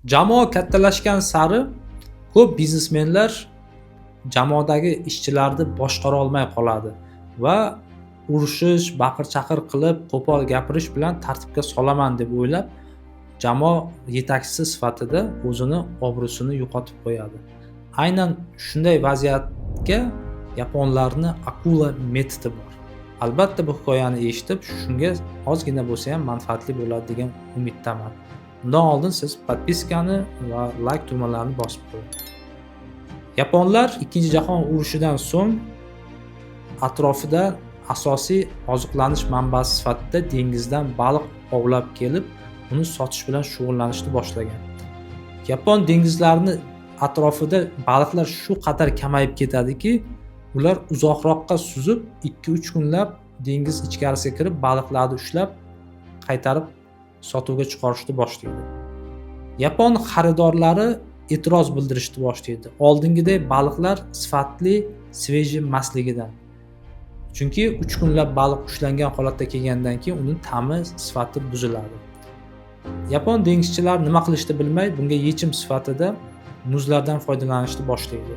Jamoa kattalashgan sari ko'p biznesmenlar jamoadagi ishchilarni boshqara olmay qoladi va urushish, baqir chaqir qilib, qo'pol gapirish bilan tartibga solaman deb o'ylab, jamoa yetakchisi sifatida o'zini obro'sini yo'qotib qo'yadi. Aynan shunday vaziyatga yaponlarni akula metodi bor. Albatta, bu hikoyani eshitib, shunga ozgina bo'lsa ham manfaatli bo'ladi degan umiddaman. Undan oldin siz подписка ni va layk tugmalarini bosib qo'ying. Yaponlar Ikkinchi jahon urushidan so'ng atrofida asosiy oziqlanish manbasi sifatida dengizdan baliq ovlab kelib, uni sotish bilan shug'ullanishni boshlagan. Yapon dengizlarini atrofida baliqlar shu qadar kamayib ketadiki, ular uzoqroqqa suzib, 2-3 kunlab dengiz ichkarisiga kirib, baliqlarni ushlab, qaytarib sotuvga chiqarishni boshlaydi. Yapon xaridorlari e'tiroz bildirishni boshlaydi. Oldingidek baliqlar sifatli, свежий emasligidan. Chunki 3 kunlab baliq ushlangan holatda kelgandan keyin uning ta'mi, sifati buziladi. Yapon dengizchilari nima qilishni bilmay, bunga yechim sifatida muzlardan foydalanishni boshlaydi.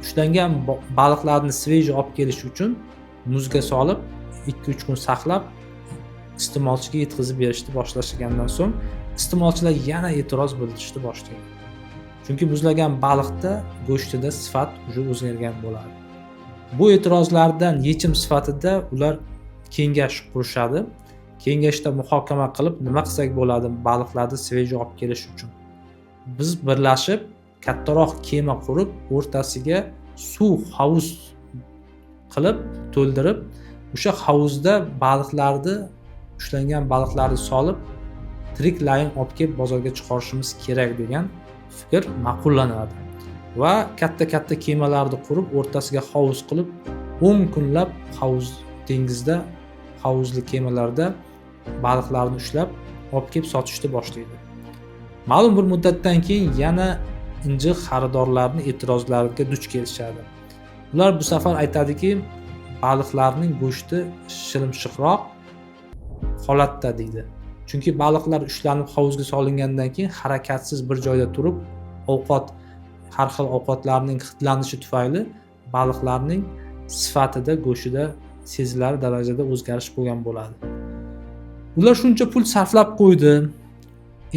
Ushlangan baliqlarni свежий olib kelish uchun muzga solib, 2-3 kun saqlab, iste'molchiga yetkazib berishni boshlashgandan so'ng iste'molchilar yana e'tiroz bildirishni boshlaydi. Chunki muzlagan baliqda, go'shtida sifat уже o'zgargan bo'ladi. Bu e'tirozlardan yechim sifatida ular kengash qurishadi. Kengashda muhokama qilib, nima qilsak bo'ladi baliqlarni свежий olib kelish uchun. Biz birlashib kattaroq kema qurib, o'rtasiga suv hovuz qilib to'ldirib, o'sha hovuzda baliqlarni, ushlangan baliqlarni solib, tiriklayin olib kelib bozorga chiqarishimiz kerak degan fikr ma'qullanadi va katta katta kemalarni qurib, o'rtasiga hovuz qilib, 10 kunlab hovuz, dengizda hovuzli kemalarda baliqlarni ushlab olib kelib sotishni boshlaydi. Ma'lum bir muddatdan keyin yana injiq xaridorlarni e'tirozlariga duch kelishadi. Ular bu safar aytadiki, baliqlarning go'shti shilimshiqroq holatda deydi. Chunki baliqlar ushlanib hovuzga solingandan keyin harakatsiz bir joyda turib, ovqat, har xil ovqatlarning hidlanishi tufayli baliqlarning sifatida, go'shtida sezilarli darajada o'zgarish bo'lgan bo'ladi. Ular shuncha pul sarflab qo'ydi.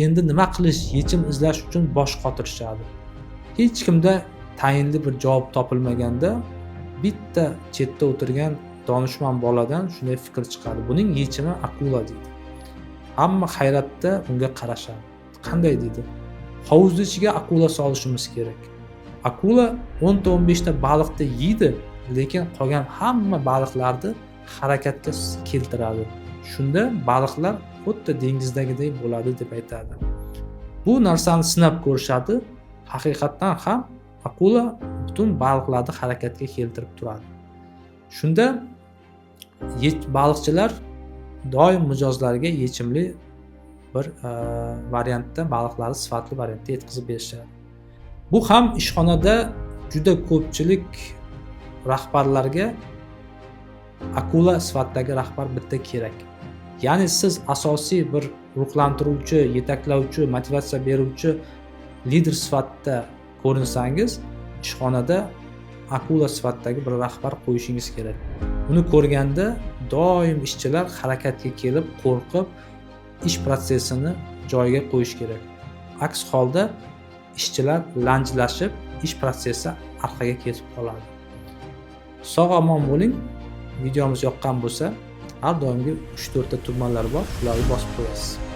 Endi nima qilish, yechim izlash uchun bosh qotirishadi. Hech kimda tayinli bir javob topilmaganda bitta chetda o'tirgan donishmand boladan shunday fikr chiqadi. Buning yechimi akula deydi. Hamma hayratda unga qarashadi. Qanday deydi? Hovuzni ichiga akula solishimiz kerak. Akula 10 ta 15 ta baliqni yeydi, lekin qolgan hamma baliqlarni harakatga keltiradi. Shunda baliqlar xuddi dengizdagidek bo'ladi deb aytadi. Bu narsani sinab ko'rishadi. Haqiqatdan ham akula butun baliqlarni harakatga keltirib turadi. Shunda baliqchilar doim mijozlarga yechimli bir variantda baliqlarni sifatli variantda yetkazib berishadi. Bu ham ishxonada juda ko'pchilik rahbarlarga akula sifatidagi rahbar bitta kerak. Ya'ni siz asosiy bir ruhlantiruvchi, yetaklovchi, motivatsiya beruvchi lider sifatida ko'rinsangiz, ishxonada akula sifatidagi bir rahbar qo'yishingiz kerak. Uni ko'rganda doim ishchilar harakatga kelib, qo'rqib, ish protsessini joyiga qo'yish kerak. Aks holda ishchilar lanjlashib, ish protsessi orqaga ketib qoladi. Sog' omon bo'ling. Videomiz yoqqan bo'lsa, har doimgi 3-4 ta tugmalar bor, shularni bosib qo'yasiz.